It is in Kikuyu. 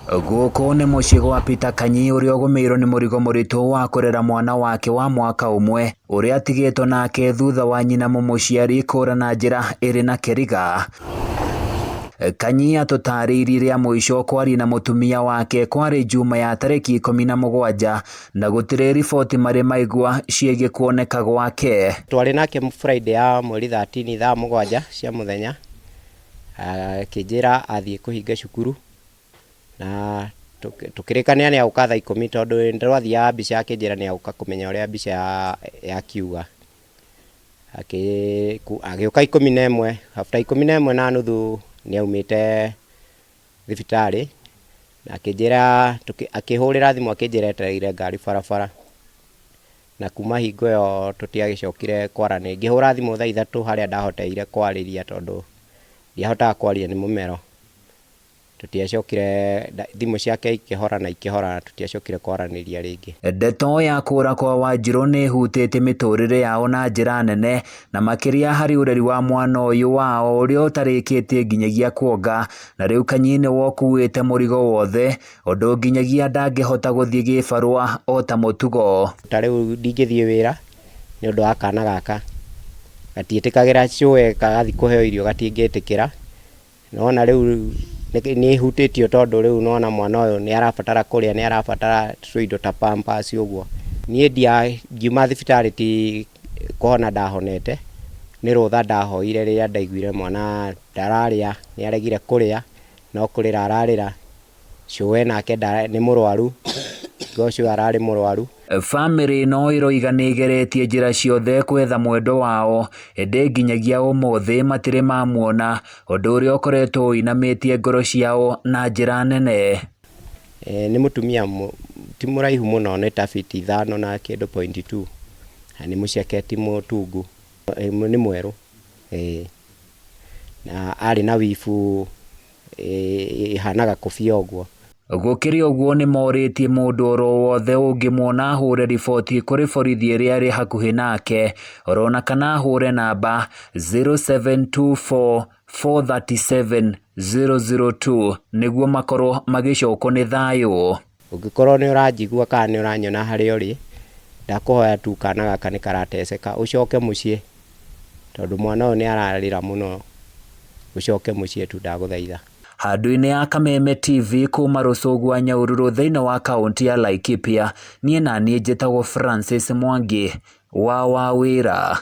Gũkũ nĩ mũciĩ gwa Peter Kanyi ũrĩa ũgũmĩirwo nĩ mũrigo mũritũ wa kũrera mwana wake wa mwaka ũmwe ũrĩa atigĩtwo nake thutha wa nyina mũmũciari kũra na njĩra ĩrĩ na kĩriga. Kanyi atũtarĩirie rĩa mũico kwaria na mũtumia wake kwarĩ Juma ya tarĩki 17 na gũtirĩ riboti marĩ maigua ciĩgiĩ kuoneka gwake. Twarĩ nake Friday ya mweri 13 thaa 7 cia mũthenya, akĩnjĩra athiĩ kũhinga cukuru na tũkĩrĩkanĩra nĩ agũka thaa 10 tondũ nĩtwathiaga mbica akĩnjĩra nĩ agũka kũmenya ũrĩa mbica yakiuga. Agĩũka 11, after 11:30 nĩ aumĩte thibitarĩ na akĩnjĩra, akĩhũrĩra thimũ akĩnjĩra etereire ngari barabara. Na kuma hingo ĩyo tũtiagĩcokire kwaranĩria. Ngĩhũra thimũ thaa 3 harĩa ndahoteire kwarĩria tondũ ndiahotaga kwaria nĩ mũmero. Tũtiacokire, thimũ ciake ikĩhora na ikĩhora, tũtiacokire kwaranĩria rĩngĩ. Ndeto ya kũra kwa Wanjirũ nĩ ĩhutĩtie mĩtũrĩre yao na njĩra nene na makĩria harĩ ũreri wa mwana ũyũ wao ũrĩa ũtarĩkĩtie nginyagia kuonga na rĩu Kanyi nĩwe ũkuĩte mũrigo wothe ũndũ nginyagia ndangĩhota gũthiĩ gĩbarũa o ta mũtugo. Ta rĩu ndingĩthiĩ wĩra nĩ ũndũ wa kana gaka, gatiĩtĩkagĩra cũwe kagathiĩ kũheo irio gatingĩtĩkĩra. Nĩwona rĩu nĩ ĩhutĩtio tondũ rĩu nĩwona mwana ũyũ nĩ arabatara kũrĩa, nĩ arabatara tũindo ta pampers ũguo. Niĩ ngiuma thibitarĩ ti kũhona ndahonete, nĩ rũtha ndahoire rĩrĩa ndaiguire mwana ndararĩa, nĩ aregire kũrĩa, no kũrĩra ararĩra. Cũwe nake nĩ mũrwaru, hingo cũwe ararĩ mũrwaru. Bamĩrĩ ĩno ĩroiga nĩ ĩgeretie njĩra ciothe gwetha mwendwa wao ĩndĩ nginyagia ũmũthĩ matirĩ mamuona, ũndũ ũrĩa ũkoretwo ũinamĩtie ngoro ciao na njĩra nene. Nĩ mũtumia ti mũraihu mũno, nĩ ta fiti 5 na kĩndũ point two, na nĩ mũceke ti mũtungu, nĩ mwerũ, na arĩ na wibu ĩhanaga kũbia ũguo. Gũkĩrĩ ũguo nĩ morĩtie mũndũ oro wothe ũngĩmuona ahũre riboti kũrĩ borithi ĩrĩa ĩrĩ hakuhĩ nake orona kana ahũre namba 0724 437 002 nĩguo makorwo magĩcokwo nĩ thayũ. Ũngĩkorwo nĩ ũranjigua kana nĩ ũranyona harĩa ũrĩ, ndakũhoya tu kana gaka nĩ karateceka ũcoke mũciĩ tondũ mwana ũyũ nĩ ararĩra mũno, ũcoke mũciĩ tu ndagũthaitha. Handũ-inĩ ya Kameme TV kuma Rũcũgũ wa Nyahururu thĩinĩ wa kaunti ya Laikipia, niĩ na niĩ njĩtagwo Francis Mwangi wa Wawĩra.